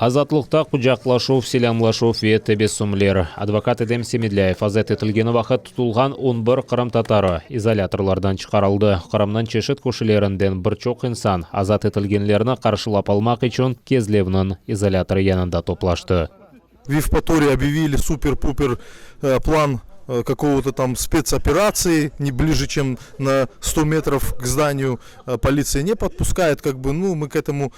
Azatlıqta qucaqlaşuv, selâmlaşuv ve tebessümler. Advokat Edem Semedlâyev azat etilgeni vaqıt tutulğan on bir qırımtatarı izolâtorlardan çıqarıldı. Qırımnıñ çeşit köşelerinden bir çoq insan azat etilgenlerni qarşılap almaq içün Kezlevniñ izolâtorı yanında toplaştı. V Евпатории объявили супер-пупер план какого-то там спецоперации, не ближе, чем на 100 метров к зданию полиция не подпускает, как бы, ну, мы к этому,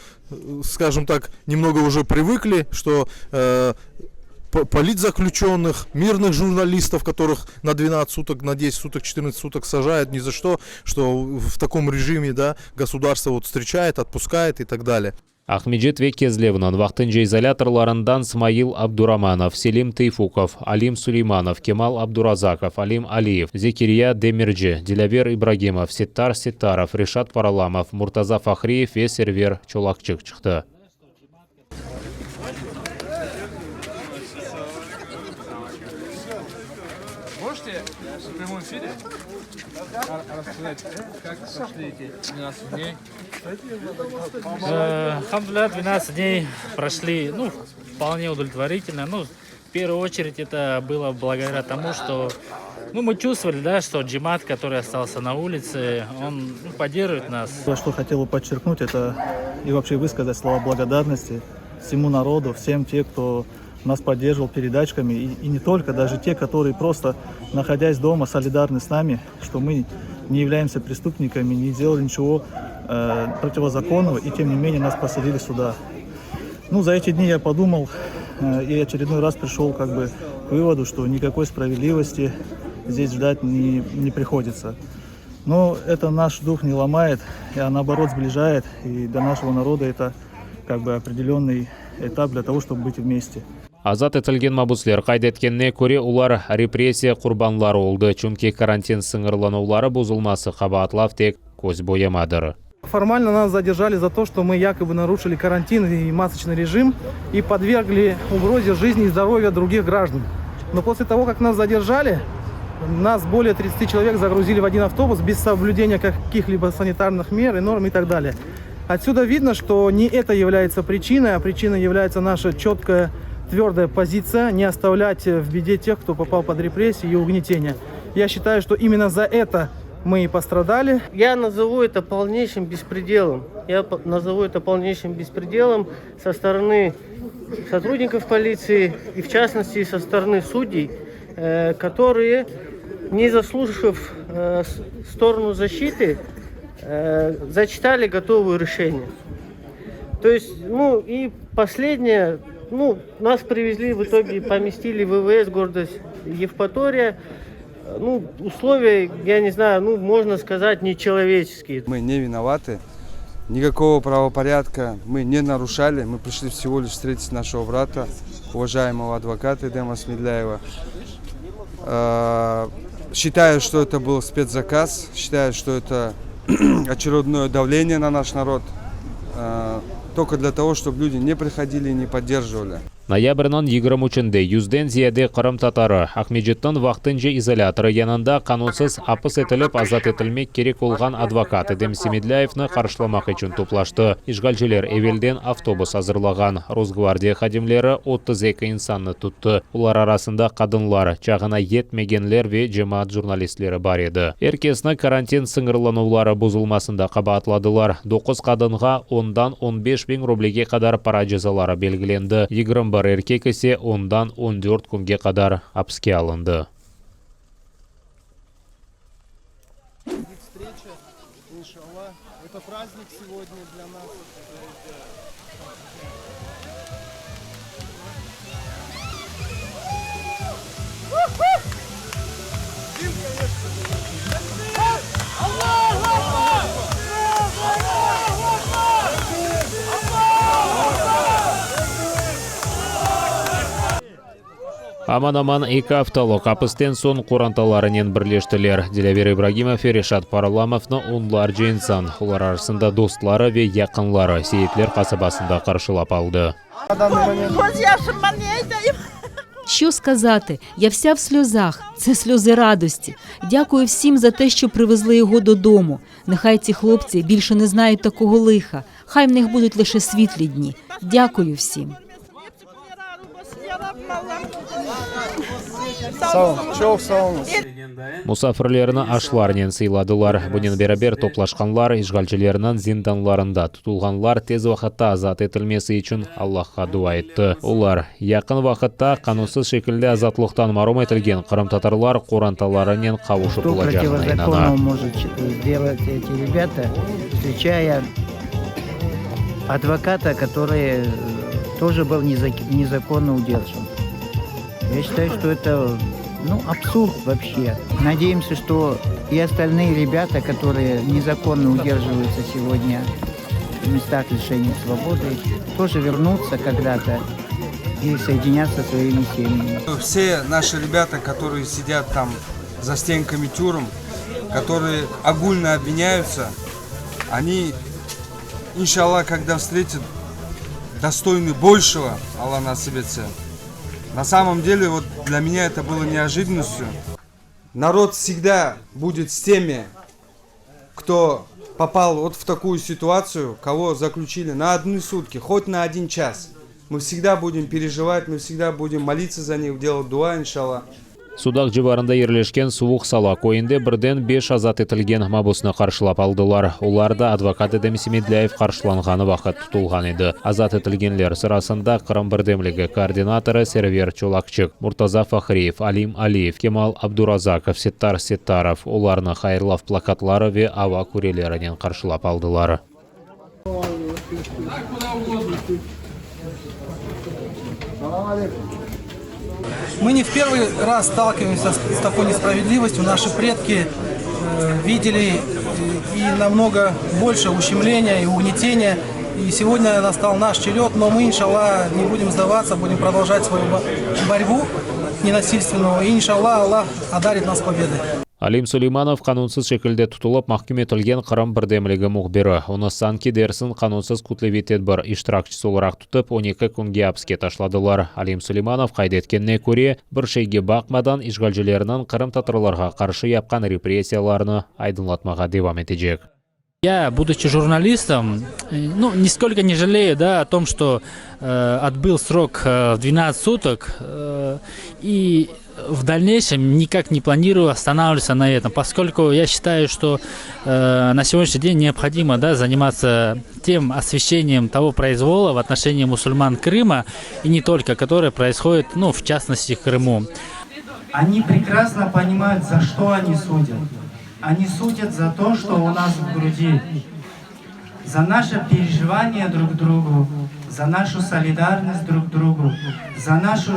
скажем так, немного уже привыкли, что политзаключенных, мирных журналистов, которых на 12 суток, на 10 суток, 14 суток сажают ни за что, что в таком режиме, да, государство вот встречает, отпускает и так далее. Aqmescit ve Kezlevniñ vaqtınca izolâtorlarından Smail Abduramanov, Selim Teyfukov, Alim Suleymanov, Kemal Abdurazakov, Alim Aliyev, Zekirya Demirci, Dilâver İbragimov, Settar Settarov, Reşat Paralamov, Murtaza Fahriyev ve Server Çolakçik çıqtı. Elhamdülillah, 12 дней прошли, ну, вполне удовлетворительно. Ну, в первую очередь это было благодаря тому, что ну, мы чувствовали, да, что джемаат, который остался на улице, он ну, поддерживает нас. Я что хотел бы подчеркнуть, это и вообще высказать слова благодарности всему народу, всем те, кто нас поддерживал передачками, и, и не только, даже те, которые просто, находясь дома, солидарны с нами, что мы не являемся преступниками, не делали ничего э, противозаконного, и тем не менее нас посадили сюда. Ну, за эти дни я подумал э, и очередной раз пришел как бы к выводу, что никакой справедливости здесь ждать не, не приходится. Но это наш дух не ломает, а наоборот сближает, и для нашего народа это как бы определенный этап для того, чтобы быть вместе. Azat etilgen mabusler qayd etkenine köre, olar repressiya qurbanları oldı, çünki karantin sıñırlanuvları bozulması qabaatlav tek köz boyamadır. Формально нас задержали за то, что мы якобы нарушили карантин и масочный режим и подвергли угрозе жизни и здоровья других граждан. Но после того, как нас задержали, нас более 30 человек загрузили в один автобус без соблюдения каких-либо санитарных мер и норм и так далее. Отсюда видно, что не это является причиной, а причиной является наша четкая, твердая позиция не оставлять в беде тех, кто попал под репрессии и угнетение. Я считаю, что именно за это мы и пострадали. Я назову это полнейшим беспределом. Я назову это полнейшим беспределом со стороны сотрудников полиции и в частности со стороны судей, э, которые, не заслушав э, сторону защиты, э, зачитали готовое решение. То есть, ну и последнее, ну, нас привезли, в итоге поместили в ИВС города Евпатория. Ну, условия, я не знаю, ну, можно сказать, нечеловеческие. Мы не виноваты. Никакого правопорядка мы не нарушали. Мы пришли всего лишь встретить нашего брата, уважаемого адвоката Эдема Смедляева. Э, считаю, что это был спецзаказ. Считаю, что это очередное давление на наш народ. Э, только для того, чтобы люди не приходили и не поддерживали. Noyabrniñ 23-nde yüzden ziyade qırımtatarı Aqmescitniñ vaqtınca izolâtorı yanında qanunsız apis etilip azat etilmek kerek olğan advokat Edem Semedlâyevni qarşılamaq içün toplaştı. İşğalciler evelden avtobus azırlağan. Rosgvardiya hadimleri 32 insannı tuttı. Olar arasında qadınlar, çağına yetmegenler ve cemaat jurnalistleri bar edi. Er kesni karantin sıñırlanuvları bozulmasında qabaatladılar. Doquz qadınğa ondan on beş biñ rublege qadar para cezaları belgilendi, 21 erkek ise ondan on dört künge qadar apiske alındı. Встреча, иншалла. Это праздник сегодня для нас. Aman-aman eki aftalıq apisten soñ qorantalarınen birleştiler. Dilâver İbragimov ve Reşat Paralamovnı onlarca insan, olar arasında dostları ve yaqınları Seyitler qasabasında qarşılap aldı. Köz yaşıma ne aytayım? Що сказати? Я вся в сльозах. Це сльози радості. Дякую всім за те, що привезли його додому. Нехай ці хлопці більше не знають такого лиха. Хай в них будуть лише світлі дні. Дякую всім. Rabbim Allam. Sağ olsun. Çoq sağ oluñız. Musafirlerni aşlarnen sıyladılar. Bunen beraber toplaşqanlar işğalcilerniñ zindanlarında tutulğanlar tez vaqıtta azat etilmesi içün Allahqa dua etti. Olar, yaqın vaqıtta qanunsız şekilde azatlıqtan marum etilgen qırımtatarlar qorantalarınen qavuşıp olacağına inana. Я считаю, что это ну, абсурд вообще. Надеемся, что и остальные ребята, которые незаконно удерживаются сегодня в местах лишения свободы, тоже вернутся когда-то и соединятся со своими семьями. Все наши ребята, которые сидят там за стенками тюрем, которые огульно обвиняются, они, иншалла, когда встретят достойны большего, Алла nasip etse. На самом деле, вот для меня это было неожиданностью. Народ всегда будет с теми, кто попал вот в такую ситуацию, кого заключили на одни сутки, хоть на один час. Мы всегда будем переживать, мы всегда будем молиться за них, делать дуа, иншалла. Sudaq civarında yerleşken Suvuq Sala köyünde birden beş azat etilgen mabusnı qarşılap aldılar. Olar da advokat Edem Semedlâyev qarşılanğanı vaqıt tutulğan edi. Azat etilgenler sırasında Qırım birdemligi koordinatorı Server Çolakçik, Murtaza Fahriyev, Alim Aliyev, Kemal Abdurazakov, Settar Settarov. Olarnı hayırlav plakatları ve ava kürelerinen qarşılap aldılar. Мы не в первый раз сталкиваемся с такой несправедливостью. Наши предки видели и намного больше ущемления и угнетения. И сегодня настал наш черед, но мы, иншалла, не будем сдаваться, будем продолжать свою борьбу ненасильственную. И, иншалла, Аллах одарит нас победой. Alim Suleymanov qanunsız şekilde tutulıp mahküm etilgen Qırım birdemligi mühbiri. Onı sanki dersiñ qanunsız kütleviy tedbir iştirakçisi olaraq tutıp, 12 künge apiske taşladılar. Alim Suleymanov qayd etkenine köre, bir şeyge baqmadan, işğalcilerniñ qırımtatarlarğa qarşı yapqan repressiyalarını aydınlatmağa devam etecek. Я, будучи журналистом, ну, нисколько не жалею, да, о том, что э, отбыл срок э, в 12 суток э, и в дальнейшем никак не планирую останавливаться на этом, поскольку я считаю, что э, на сегодняшний день необходимо да, заниматься тем освещением того произвола в отношении мусульман Крыма и не только, которое происходит, ну, в частности, в Крыму. Они прекрасно понимают, за что они судят. Они судят за то, что у нас в груди, за наше переживание друг другу, за нашу солидарность друг к другу, за нашу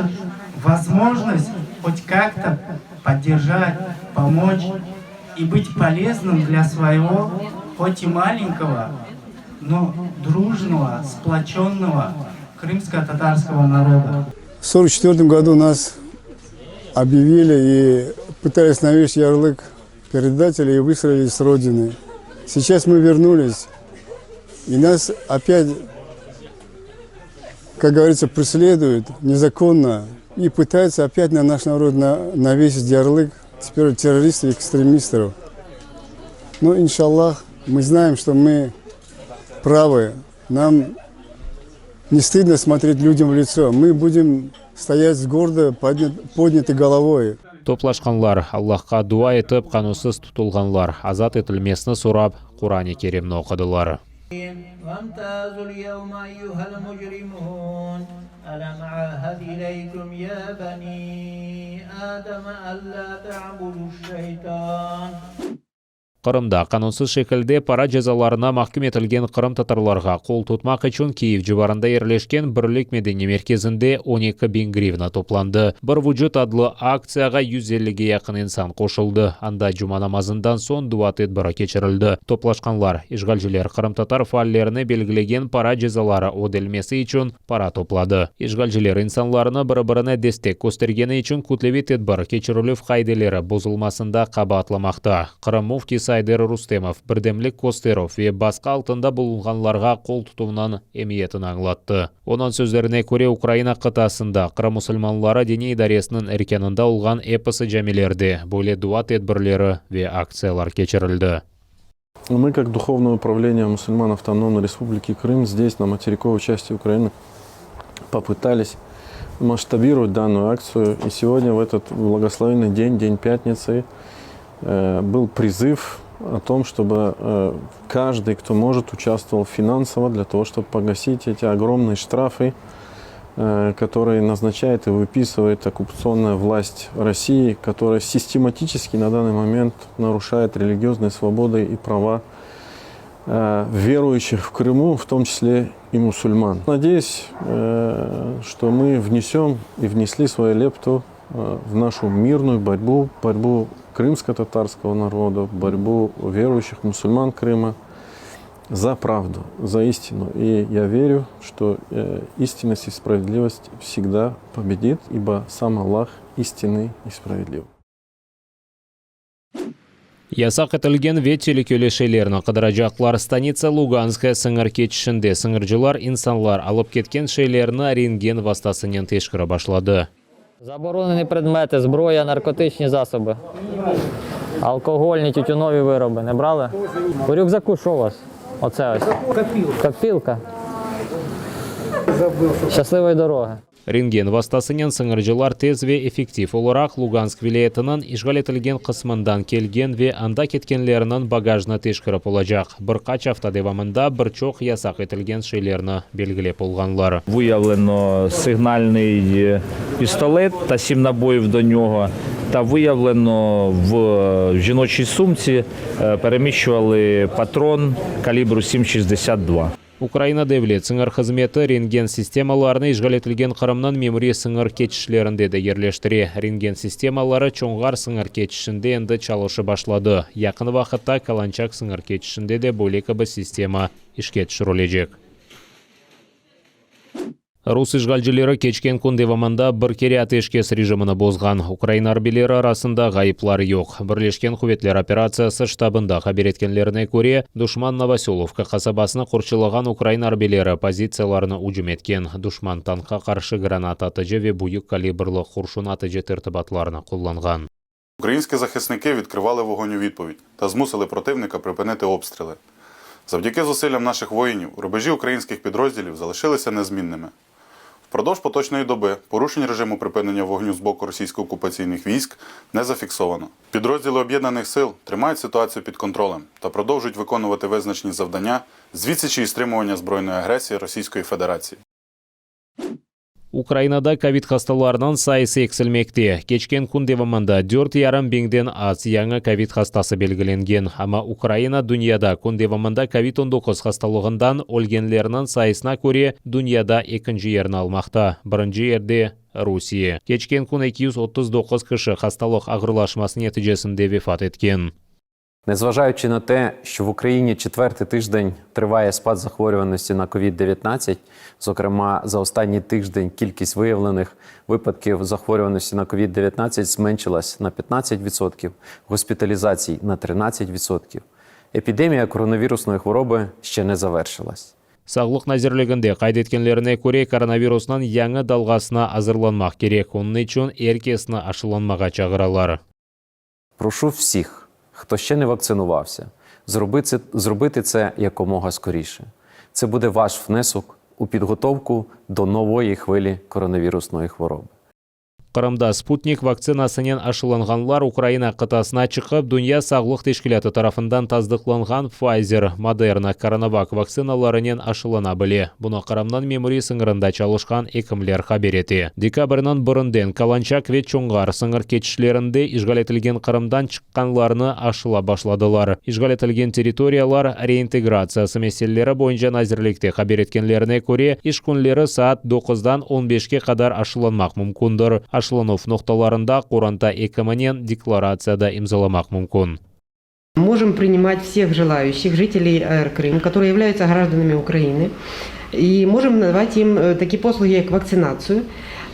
возможность хоть как-то поддержать, помочь и быть полезным для своего, хоть и маленького, но дружного, сплоченного крымско-татарского народа. В 1944 году нас объявили и пытались навесить ярлык предателей и выслали с родины. Сейчас мы вернулись, и нас опять, как говорится, преследуют незаконно и пытаются опять на наш народ на, навесить ярлык теперь террористов и экстремистов. Но, иншаллах, мы знаем, что мы правы. Нам не стыдно смотреть людям в лицо. Мы будем стоять с гордо поднятой головой. Toplaşqanlar Allahqa dua etip, qanunsız tutulğanlar azat etilmesini sorap, Quran-ı Kerimni oqudılar. Qırımda qanunsız şekilde para cezalarına mahküm etilgen qırımtatarlarğa qol tutmaq içün Kiyev civarında yerleşken Birlik medeniy merkezinde 12 biñ grivna toplandı. Bir vucut adlı aktsiyağa 150ge yaqın insan qoşuldı. Anda cuma namazından soñ dua tedbiri keçirildi. Toplaşqanlar, işğalciler qırımtatar faallerine belgilegen para cezaları ödelmesi içün para topladı. İşğalciler insanlarnı biri-birine destek köstergeni içün kütleviy tedbir keçirilüv qaideleri bozulmasında qabaatlamaqta. Qırım müftisi Ayder Rustemov birdemlik kösterüv ve basqı altında bulunğanlarğa qol tutuvnıñ emiyetini añlattı. Onıñ sözlerine köre, Ukraina qıtasında Qırım musulmanları diniy idaresiniñ erkânında olğan episi camilerde böyle dua tedbirleri ve aktsiyalar keçirildi. Мы, как Духовное управление мусульман Автономной Республики Крым, здесь, на материковой части Украины, попытались. масштабировать данную акцию. И сегодня, в этот благословенный день, День Пятницы, э, был призыв о том, чтобы э, каждый, кто может, участвовал финансово для того, чтобы погасить эти огромные штрафы, э, которые назначает и выписывает оккупационная власть России, которая систематически на данный момент нарушает религиозные свободы и права э, верующих в Крыму, в том числе и мусульман. Надеюсь, э, что мы внесем и внесли свою лепту э, в нашу мирную борьбу, борьбу крымско-татарского народа, борьбу верующих мусульман Крыма за правду, за истину. И я верю, что э, истинность и справедливость всегда победит, ибо сам Аллах истинный и справедлив. Yasaq etilgen ve telükeli şeylerni qıdıracaqlar. Stanitsa Luganskaya sıñır keçişinde sıñırcılar insanlar alıp ketken şeylerni rentgen vastasınen teşkirip başladı. Заборонені предмети, зброя, наркотичні засоби, алкогольні, тютюнові вироби. Не брали? У рюкзаку що у вас? Оце ось. Копілка. Копілка. Щасливої дороги. Rentgen vastasınen sıñırcılar tez ve effektiv olaraq Lugansk vilâyetiniñ işğal etilgen qısmından kelgen ve anda ketkenlerniñ bagajını teşkerip olacaq. Bir qaç afta devamında bir çoq yasaq etilgen şeylerni belgilep olğanlar. Виявлено сигнальний пістолет та сім набоїв до нього. Та виявлено в жіночій сумці е, переміщували патрон калібру 7,62. Ukraina Devlet sıñır hızmeti rentgen sistemalarını işğal etilgen Qırımnıñ memuriy sıñır keçişlerinde de yerleştire. Rentgen sistemaları Çonğar sıñır keçişinde endi çalışıp başladı. Yaqın vaqıtta Kalançak sıñır keçişinde de böyle kibi sistema işke tüşürilecek. Rus işğalcileri keçken kün devamında bir kere ateşkes rejimini bozğan. Ukraina arbiyleri arasında ğayıplar yoq. Birleşken quvetler operatsiyası ştabında haber etkenlerine köre, duşman Novosölovka qasabasını qorçalağan ukraina arbiyleri pozitsiyalarına ücüm etken. Duşman tankqa qarşı granata atıcı ve büyük kalibrli qurşun atıcı tertibatlarını qullanğan. Українські захисники відкривали вогонь у відповідь та змусили противника припинити обстріли. Завдяки зусиллям наших воїнів рубежі українських підрозділів залишилися незмінними. Впродовж поточної доби порушень режиму припинення вогню з боку російсько-окупаційних військ не зафіксовано. Підрозділи об'єднаних сил тримають ситуацію під контролем та продовжують виконувати визначені завдання з відсічі і стримування збройної агресії Російської Федерації. Ukrainada kovid hastalarınıñ sayısı eksilmekte. Keçken kün devamında dört yarım biñden az yañı kovid hastası belgilengen. Amma Ukraina dünyada kün devamında kovid 19 hastalığından ölgenlerniñ sayısına köre dünyada ekinci yerni almaqta. Birinci yerde Rusiye. Keçken kün 239 kişi hastalıq ağırlaşması neticesinde vefat etken. Незважаючи на те, що в Україні четвертий тиждень триває спад захворюваності на COVID-19, зокрема за останній тиждень кількість виявлених випадків захворюваності на COVID-19 зменшилась на 15%, госпіталізацій на 13%. Епідемія коронавірусної хвороби ще не завершилась. Sağlıq nazirliginde qayd etkenlerine köre, koronavirusnıñ yañı dalğasına azırlanmaq kerek, onıñ içün er kesni aşılanmağa çağıralar. Прошу всіх, хто ще не вакцинувався, зробити, зробити це якомога скоріше. Це буде ваш внесок у підготовку до нової хвилі коронавірусної хвороби. Qırımda Sputnik vaktsinasınen aşılanğanlar Ukraina qıtasına çıqıp, Dünya sağlıq teşkilâtı tarafından tasdıqlanğan Pfizer, Moderna, CoronaVac vaktsinalarınen aşılana bile. Bunı Qırımnıñ memuriy sıñırında çalışqan ekimler haber ete. Dekabrniñ birinden Kalançak ve Çonğar sıñır keçişlerinde işğal etilgen Qırımdan çıqqanlarnı aşılap başladılar. İşğal etilgen territoriyalar reintegratsiyası meseleleri boyunca nazirlikte haber etkenlerine köre, iş künleri saat doquzdan on beşke qadar aşılanmaq mümkündir. Aşılanuv noqtalarında qoranta ekiminen deklaratsiya da imzalamaq mümkün. Можем принимать всех желающих жителей АР Крым, которые являются гражданами Украины, и можем надавати їм е, такі послуги, як вакцинацію.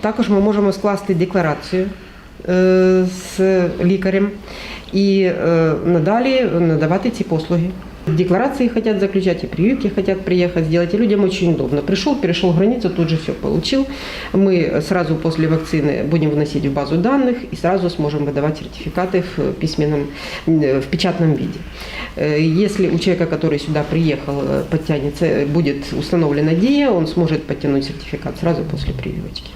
Також ми можемо скласти декларацію е, з лікарем і е, надалі надавати ці послуги. Декларации хотят заключать, и прививки хотят приехать сделать, и людям очень удобно. Пришел, перешел границу, тут же все получил. Мы сразу после вакцины будем вносить в базу данных и сразу сможем выдавать сертификаты в письменном, в печатном виде. Э, Если у человека, который сюда приехал, э, подтянется, будет установлена ДИЯ, он сможет подтянуть сертификат сразу после прививочки.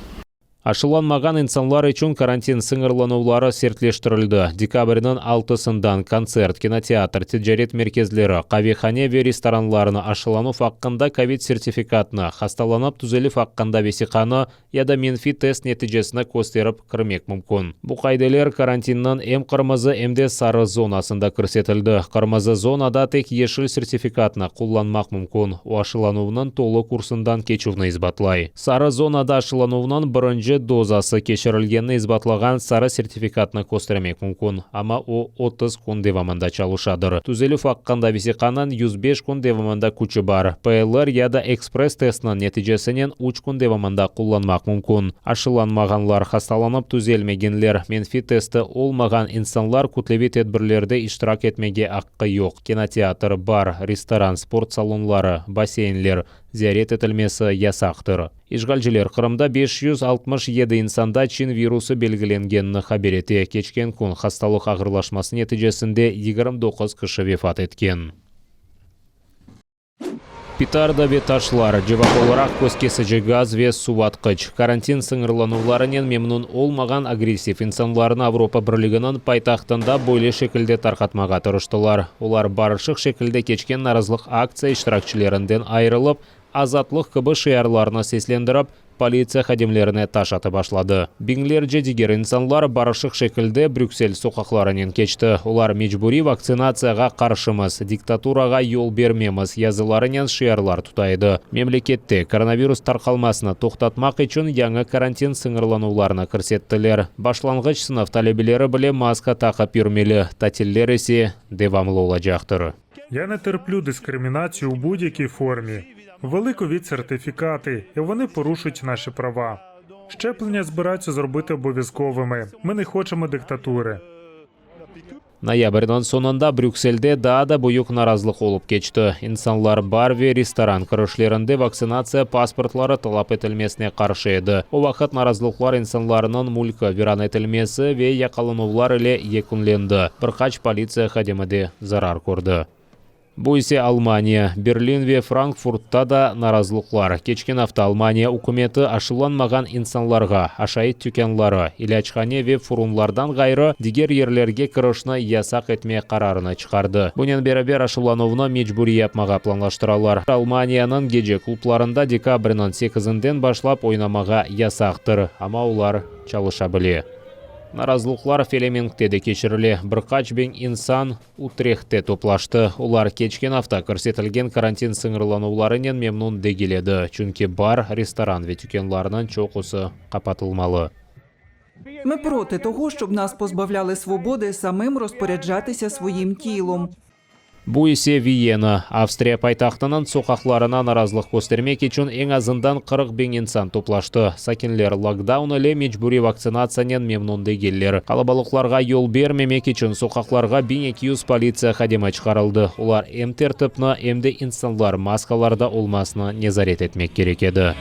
Aşılanmağan insanlar içün karantin sıñırlanuvları sertleştirildi. Dekabrniñ altısından kontsert, kinoteatr, ticaret merkezleri, qavehane ve restoranlarnı aşılanuv aqqında kovid sertifikatını, hastalanıp tüzelüv aqqında vesiqanı ya da menfiy test neticesini kösterip kirmek mümkün. Bu qaideler karantinniñ em qırmızı, em de sarı zonasında kirsetildi. Qırmızı zonada tek yeşil sertifikatnı qullanmaq mümkün, o aşılanuvnıñ tolu kursından keçüvni isbatlay. Sarı zonada aşılanuvnıñ birinci dozası keçirilgenini isbatlağan sarı sertifikatnı köstermek mümkün, amma o 30 kün devamında çalışadır. Tüzelüv aqqında vesiqanıñ 105 kün devamında küçü bar. PLR ya da ekspress-testniñ neticesinen üç kün devamında qullanmaq mümkün. Aşılanmağanlar, hastalanıp tüzelmegenler, menfiy testi olmağan insanlar kütleviy tedbirlerde iştirak etmege aqqı yoq, kinoteatr, bar, restoran, sport salonları, basseynler, ziyaret etilmesi yasaqtır. İşğalciler Qırımda 567 insanda Çin virusı belgilengenini haber ete. Keçken kün hastalıq ağırlaşması neticesinde 29 kişi vefat etken. Petarda ve taşlar, cevap olaraq köz kesici gaz ve suvatqıç. Karantin sıñırlanuvlarınen memnün olmağan agressiv insanlarnı Avropa Birliginiñ paytahtında böyle şekilde tarqatmağa tırıştılar. Olar barışıq şekilde keçken narazılıq aktsiya iştirakçilerinden ayırılıp, Azatlıq kibi şiarlarnı seslendirip, politsiya hadimlerine taş ata başladı. Biñlerce diger insanlar barışıq şekilde Brüksel soqaqlarınen keçti. Olar Mecburiy vaktsinatsiyağa qarşımız, diktaturağa yol bermemiz yazılarınen şiarlar tuta edi. Memlekette koronavirus tarqalmasını toqtatmaq içün yañı karantin sıñırlanuvlarını kirsettiler. Başlanğıç sınıf talebeleri bile maska taqıp yürmeli, tatiller ise devamlı olacaqtır. Я не терплю дискримінацію у будь-якій формі. Ввели ковід-сертифікати, і вони порушують наші права. Щеплення збираються зробити обов'язковими. Ми не хочемо диктатури. Noyabrniñ soñunda Brükselde daa da büyük narazılıq olıp keçti. İnsanlar bar ve restoran kirişlerinde vaktsinatsiya pasportları talap etilmesine qarşı edi. O vaqıt narazılıqlar insanlarnıñ mülki viran etilmesi ve yaqalanuvlar ile yekünlendi, bir qaç politsiya hadimi de zarar kördi. Bu ise Almaniya, Berlin ve Frankfurtta da narazılıqlar. Keçken afta Almaniya ükümeti aşılanmağan insanlarğa aşayt tükânları, ilâchane ve furunlardan ğayrı diger yerlerge kirişni yasaq etme qararını çıqardı. Bunen beraber aşılanuvnı mecburiy yapmağa planlaştıralar. Almaniyanıñ gece klublarında dekabrniñ sekizinden başlap oynamağa yasaqtır, amma olar çalışa bile. Narazılıqlar Felemenkte de keçirile, bir qaç biñ insan Utrehtte toplaştı. Olar keçken afta kirsetilgen karantin sıñırlanuvlarınen memnün degil edi, çünki bar, restoran ve tükânlarnıñ çoqusı qapatılmalı. Ми проти того, щоб нас позбавляли свободи самим розпоряджатися своїм тілом. Bu ise Viyena, Avstriya paytahtınıñ soqaqlarına narazılıq köstermek içün eñ azından 40 biñ insan toplaştı. Sakinler lokdaun ile mecburiy vaktsinatsiyanen memnün degiller. Qalabalıqlarğa yol bermemek içün soqaqlarğa 1200 politsiya hadimi çıqarıldı. Olar em tertipni, em de insanlar maskalarda olmasını nezaret etmek kerek edi.